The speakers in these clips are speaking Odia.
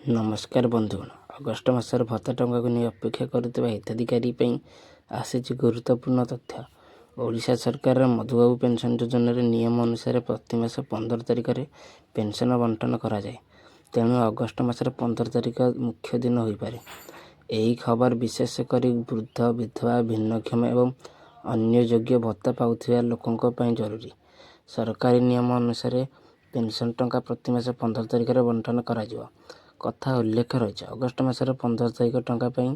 ନମସ୍କାର ବନ୍ଧୁଗଣ, ଅଗଷ୍ଟ ମାସର ଭତ୍ତା ଟଙ୍କାକୁ ନେଇ ଅପେକ୍ଷା କରୁଥିବା ହିତାଧିକାରୀ ପାଇଁ ଆସିଛି ଗୁରୁତ୍ୱପୂର୍ଣ୍ଣ ତଥ୍ୟ। ଓଡ଼ିଶା ସରକାରର ମଧୁବାବୁ ପେନ୍ସନ୍ ଯୋଜନାରେ ନିୟମ ଅନୁସାରେ ପ୍ରତି ମାସ 15 ତାରିଖରେ ପେନ୍ସନ୍ ବଣ୍ଟନ କରାଯାଏ। ତେଣୁ ଅଗଷ୍ଟ ମାସର 15 ତାରିଖ ମୁଖ୍ୟ ଦିନ ହୋଇପାରେ। ଏହି ଖବର ବିଶେଷ କରି ବୃଦ୍ଧ, ବିଧବା, ଭିନ୍ନକ୍ଷମ ଏବଂ ଅନ୍ୟ ଯୋଗ୍ୟ ଭତ୍ତା ପାଉଥିବା ଲୋକଙ୍କ ପାଇଁ ଜରୁରୀ। ସରକାରୀ ନିୟମ ଅନୁସାରେ ପେନ୍ସନ୍ ଟଙ୍କା ପ୍ରତି ମାସ 15 ତାରିଖରେ ବଣ୍ଟନ କରାଯିବ କଥା ଉଲ୍ଲେଖ ରହିଛି। ଅଗଷ୍ଟ ମାସର 15 ତାରିଖ ଟଙ୍କା ପାଇଁ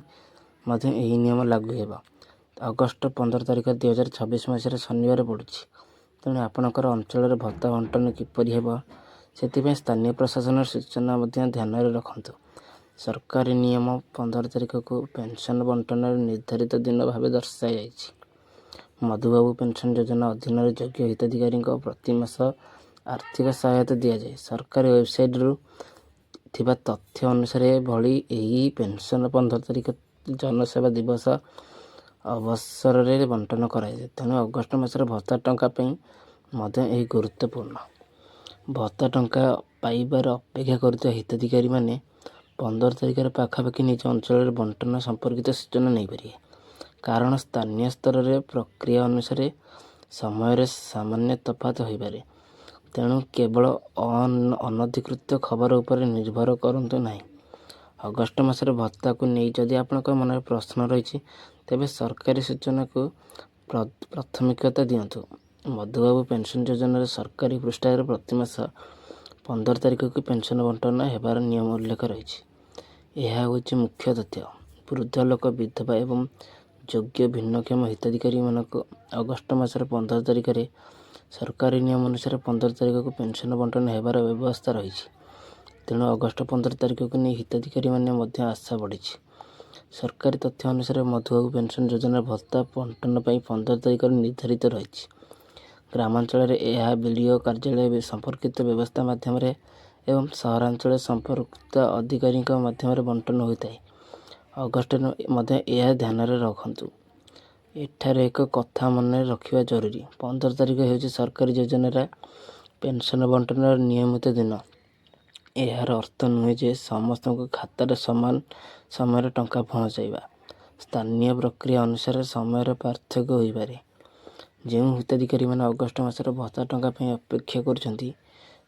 ମଧ୍ୟ ଏହି ନିୟମ ଲାଗୁ ହେବ। ଅଗଷ୍ଟ 15 ତାରିଖ 2026 ମସିହାରେ ଶନିବାର ପଡ଼ୁଛି। ତେଣୁ ଆପଣଙ୍କର ଅଞ୍ଚଳରେ ଭତ୍ତା ବଣ୍ଟନ କିପରି ହେବ, ସେଥିପାଇଁ ସ୍ଥାନୀୟ ପ୍ରଶାସନର ସୂଚନା ମଧ୍ୟ ଧ୍ୟାନରେ ରଖନ୍ତୁ। ସରକାରୀ ନିୟମ 15 ତାରିଖକୁ ପେନ୍ସନ୍ ବଣ୍ଟନର ନିର୍ଦ୍ଧାରିତ ଦିନ ଭାବେ ଦର୍ଶାଯାଇଛି। ମଧୁବାବୁ ପେନ୍ସନ୍ ଯୋଜନା ଅଧୀନରେ ଯୋଗ୍ୟ ହିତାଧିକାରୀଙ୍କ ପ୍ରତି ମାସ ଆର୍ଥିକ ସହାୟତା ଦିଆଯାଏ। ସରକାରୀ ୱେବସାଇଟ୍ରୁ ଥିବା ତଥ୍ୟ ଅନୁସାରେ ଭଳି ଏହି ପେନ୍ସନ୍ 15 ତାରିଖ ଜନସେବା ଦିବସ ଅବସରରେ ବଣ୍ଟନ କରାଯାଏ। ତେଣୁ ଅଗଷ୍ଟ ମାସର ଭତ୍ତା ଟଙ୍କା ପାଇଁ ମଧ୍ୟ ଏହି ଗୁରୁତ୍ୱପୂର୍ଣ୍ଣ। ଭତ୍ତା ଟଙ୍କା ପାଇବାର ଅପେକ୍ଷା କରୁଥିବା ହିତାଧିକାରୀମାନେ 15 ତାରିଖର ପାଖାପାଖି ନିଜ ଅଞ୍ଚଳରେ ବଣ୍ଟନ ସମ୍ପର୍କିତ ସୂଚନା ନେଇପାରିବେ, କାରଣ ସ୍ଥାନୀୟ ସ୍ତରରେ ପ୍ରକ୍ରିୟା ଅନୁସାରେ ସମୟରେ ସାମାନ୍ୟ ତଫାତ ହୋଇପାରେ। ତେଣୁ କେବଳ ଅନଧିକୃତ ଖବର ଉପରେ ନିର୍ଭର କରନ୍ତୁ ନାହିଁ। ଅଗଷ୍ଟ ମାସର ଭତ୍ତାକୁ ନେଇ ଯଦି ଆପଣଙ୍କ ମନରେ ପ୍ରଶ୍ନ ରହିଛି, ତେବେ ସରକାରୀ ସୂଚନାକୁ ପ୍ରାଥମିକତା ଦିଅନ୍ତୁ। ମଧୁବାବୁ ପେନ୍ସନ୍ ଯୋଜନାର ସରକାରୀ ପୃଷ୍ଠାରେ ପ୍ରତି ମାସ 15 ତାରିଖକୁ ପେନ୍ସନ୍ ବଣ୍ଟନ ହେବାର ନିୟମ ଉଲ୍ଲେଖ ରହିଛି। ଏହା ହେଉଛି ମୁଖ୍ୟ ତଥ୍ୟ। ବୃଦ୍ଧ ଲୋକ, ବିଧବା ଏବଂ ଯୋଗ୍ୟ ଭିନ୍ନକ୍ଷମ ହିତାଧିକାରୀମାନଙ୍କୁ ଅଗଷ୍ଟ ମାସର 15 ତାରିଖରେ ସରକାରୀ ନିୟମ ଅନୁସାରେ 15 ତାରିଖକୁ ପେନ୍ସନ୍ ବଣ୍ଟନ ହେବାର ବ୍ୟବସ୍ଥା ରହିଛି। ତେଣୁ ଅଗଷ୍ଟ 15 ତାରିଖକୁ ନେଇ ହିତାଧିକାରୀମାନେ ମଧ୍ୟ ଆଶା ବଢ଼ିଛି। ସରକାରୀ ତଥ୍ୟ ଅନୁସାରେ ମଧୁବାବୁ ପେନ୍ସନ୍ ଯୋଜନାର ଭତ୍ତା ବଣ୍ଟନ ପାଇଁ 15 ତାରିଖରେ ନିର୍ଦ୍ଧାରିତ ରହିଛି। ଗ୍ରାମାଞ୍ଚଳରେ ଏହା ବିଡ଼ିଓ କାର୍ଯ୍ୟାଳୟ ସମ୍ପର୍କିତ ବ୍ୟବସ୍ଥା ମାଧ୍ୟମରେ ଏବଂ ସହରାଞ୍ଚଳରେ ସମ୍ପୃକ୍ତ ଅଧିକାରୀଙ୍କ ମାଧ୍ୟମରେ ବଣ୍ଟନ ହୋଇଥାଏ। ଅଗଷ୍ଟରେ ମଧ୍ୟ ଏହା ଧ୍ୟାନରେ ରଖନ୍ତୁ। ଏଠାରେ ଏକ କଥା ମନେ ରଖିବା ଜରୁରୀ। 15 ତାରିଖ ହେଉଛି ସରକାରୀ ଯୋଜନାର ପେନ୍ସନ୍ ବଣ୍ଟନର ନିୟମିତ ଦିନ। ଏହାର ଅର୍ଥ ନୁହେଁ ଯେ ସମସ୍ତଙ୍କ ଖାତାରେ ସମାନ ସମୟରେ ଟଙ୍କା ପହଞ୍ଚାଇବା। ସ୍ଥାନୀୟ ପ୍ରକ୍ରିୟା ଅନୁସାରେ ସମୟର ପାର୍ଥକ୍ୟ ହୋଇପାରେ। ଯେଉଁ ହିତାଧିକାରୀମାନେ ଅଗଷ୍ଟ ମାସର ଭତ୍ତା ଟଙ୍କା ପାଇଁ ଅପେକ୍ଷା କରୁଛନ୍ତି,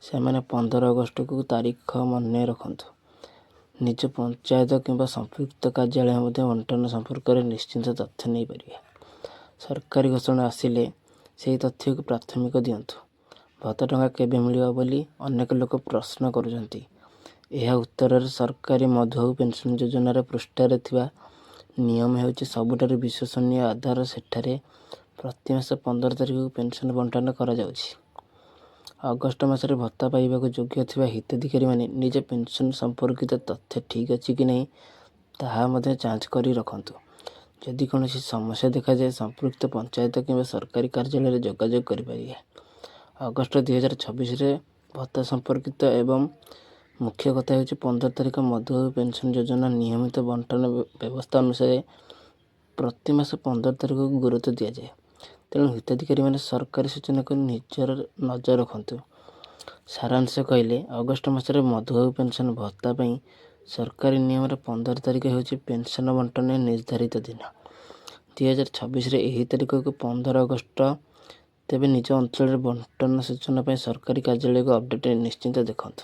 ସେମାନେ 15 ଅଗଷ୍ଟକୁ ତାରିଖ ମନେ ରଖନ୍ତୁ। ନିଜ ପଞ୍ଚାୟତ କିମ୍ବା ସମ୍ପୃକ୍ତ କାର୍ଯ୍ୟାଳୟ ମଧ୍ୟ ବଣ୍ଟନ ସମ୍ପର୍କରେ ନିଶ୍ଚିତ ତଥ୍ୟ ନେଇପାରିବେ। ସରକାରୀ ଘୋଷଣା ଆସିଲେ ସେହି ତଥ୍ୟକୁ ପ୍ରାଥମିକ ଦିଅନ୍ତୁ। ଭତ୍ତା ଟଙ୍କା କେବେ ମିଳିବ ବୋଲି ଅନେକ ଲୋକ ପ୍ରଶ୍ନ କରୁଛନ୍ତି। ଏହା ଉତ୍ତରରେ ସରକାରୀ ମଧୁବାବୁ ପେନ୍ସନ୍ ଯୋଜନାର ପୃଷ୍ଠାରେ ଥିବା ନିୟମ ହେଉଛି ସବୁଠାରୁ ବିଶ୍ୱସନୀୟ ଆଧାର। ସେଠାରେ ପ୍ରତି ମାସ 15 ତାରିଖକୁ ପେନ୍ସନ୍ ବଣ୍ଟନ କରାଯାଉଛି। ଅଗଷ୍ଟ ମାସରେ ଭତ୍ତା ପାଇବାକୁ ଯୋଗ୍ୟ ଥିବା ହିତାଧିକାରୀମାନେ ନିଜ ପେନ୍ସନ୍ ସମ୍ପର୍କିତ ତଥ୍ୟ ଠିକ୍ ଅଛି କି ନାହିଁ, ତାହା ମଧ୍ୟ ଯାଞ୍ଚ କରି ରଖନ୍ତୁ। ଯଦି କୌଣସି ସମସ୍ୟା ଦେଖାଯାଏ, ସମ୍ପୃକ୍ତ ପଞ୍ଚାୟତ କିମ୍ବା ସରକାରୀ କାର୍ଯ୍ୟାଳୟରେ ଯୋଗାଯୋଗ କରିପାରିବେ। ଅଗଷ୍ଟ 2026ରେ ଭତ୍ତା ସମ୍ପର୍କିତ ଏବଂ ମୁଖ୍ୟ କଥା ହେଉଛି, 15 ତାରିଖ ମଧୁବାବୁ ପେନ୍ସନ୍ ଯୋଜନା ନିୟମିତ ବଣ୍ଟନ ବ୍ୟବସ୍ଥା ଅନୁସାରେ ପ୍ରତି ମାସ 15 ତାରିଖକୁ ଗୁରୁତ୍ୱ ଦିଆଯାଏ। ତେଣୁ ହିତାଧିକାରୀମାନେ ସରକାରୀ ସୂଚନାକୁ ନିଜର ନଜର ରଖନ୍ତୁ। ସାରାଂଶ କହିଲେ, ଅଗଷ୍ଟ ମାସରେ ମଧୁବାବୁ ପେନ୍ସନ୍ ଭତ୍ତା ପାଇଁ ସରକାରୀ ନିୟମରେ 15 ତାରିଖ ହେଉଛି ପେନ୍ସନ୍ ବଣ୍ଟନ ନିର୍ଦ୍ଧାରିତ ଦିନ। 2026ରେ ଏହି ତାରିଖକୁ 15 ଅଗଷ୍ଟ। ତେବେ ନିଜ ଅଞ୍ଚଳରେ ବଣ୍ଟନ ସୂଚନା ପାଇଁ ସରକାରୀ କାର୍ଯ୍ୟାଳୟକୁ ଅପଡ଼େଟ୍ ନିଶ୍ଚିତ ଦେଖନ୍ତୁ।